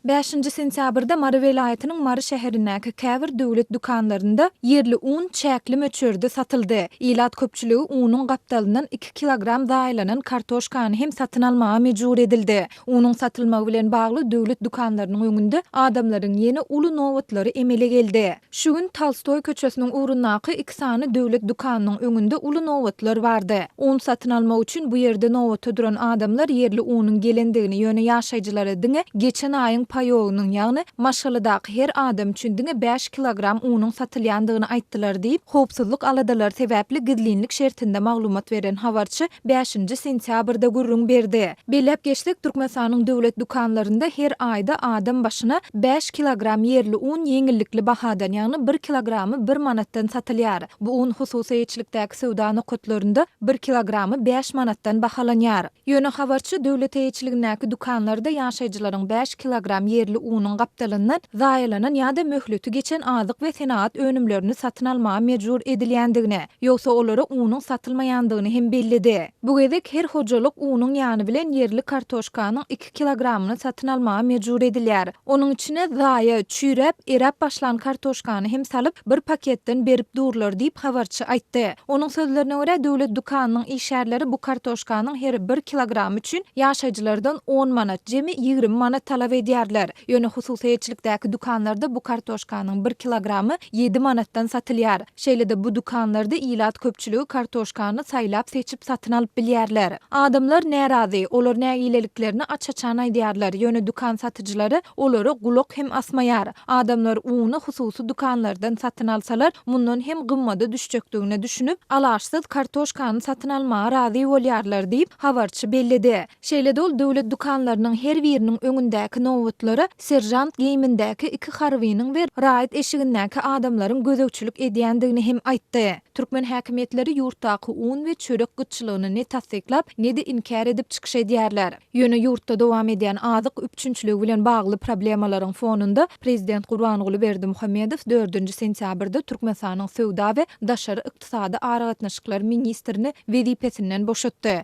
Bäşinji sentýabrda Mary welaýatynyň Mary şäherindäki käbir döwlet dükanlarynda ýerli un çäkli möçberde satyldy. Ilat köpçüligi unuň gapdalyndan iki kilogram zaýalanan kartoşkany hem satyn almaga mejbur edildi. Unuň satylmagy bilen bagly döwlet dükanlarynyň öňünde adamlaryň ýene uly nobatlary emele geldi. Şu gün Tolstoý köçesiniň ugrundaky iki sany döwlet dükanynyň öňünde uly nobatlar bardy. Un satyn almak üçin bu ýerde nobata duran adamlar ýerli unuň gelendigini, ýöne ýaşaýjylara diňe geçen aýyň paýogynyň, ýagny maşgaladaky her adam üçin diňe bäş kilogram unuň satylýandygyny aýtdylar diýip, howpsuzlyk aladalary sebäpli gizlinlik şertinde maglumat beren habarçy bäşinji sentýabrda gürrüň berdi. Belläp geçsek, Türkmenistanyň döwlet dükanlarynda her aýda adam başyna bäş kilogram ýerli un ýeňillikli bahadan, ýagny bir kilogramy bir manatdan satylýar. Bu un hususy eýeçilikdäki söwda nokatlarynda bir kilogramy bäş manatdan bahalanýar. Ýöne habarçy döwlet eýeçiligindäki dükanlarda ýaşaýjylaryň bäş kilogram ýerli unuň gapdalyndan zaýalanan ýa-da möhleti geçen azyk we senagat önümlerini satyn almaga mejbur edilýändigini, ýogsa olara unuň satylmaýandygyny hem belledi. Bu gezek her hojalyk unuň ýany bilen ýerli kartoşkanyň iki kilogramyny satyn almaga mejbur edilýär. Onuň içine zaýa, çüýräp, eräp başlan kartoşkany hem salyp, bir paketden berip durlar diýip, habarçy aýtdy. Onuň sözlerine görä, döwlet dükanynyň işgärleri bu kartoşkanyň her bir kilogramy üçin ýaşaýjylardan on manat, jemi 20 manat talap edýärler. Ýöne hususy eýeçilikdäki dükanlarda bu kartoşkanyň bir kilogramy ýedi manatdan satylýar. Şeýle-de bu dükanlarda ilat köpçüligi kartoşkany saýlap-seçip satyn alyp bilýärler. Adamlar närazy, olar nägileliklerini aç-açan aýdýarlar, ýöne dükan satyjylary olara gulak hem asmaýar. Adamlar uny hususy dükanlardan satyn alsalar, mundan hem gymmada düşjekdigine düşünip, alaçsyz kartoşkany satyn almaga razy bolýarlar diýip, habarçy belledi. Şeýle-de ol döwlet dükanlarynyň her biriniň öňündäki nobatlara seržant geýimindäki iki harbynyň we raýat eşigindäki adamlaryň gözegçilik edýändigini hem aýtdy. Türkmen häkimiýetleri ýurtdaky un we çörek gytçylygyny ne tassyklap, ne-de inkär edip çykyş edýärler. Ýöne ýurtda dowam edýän azyk üpjünçiligi bilen bagly problemalaryň fonunda prezident Gurbanguly Berdimuhamedow dördünji sentýabrda Türkmenistanyň söwda we daşary ykdysady aragatnaşyklar ministrini wezipesinden boşatdy.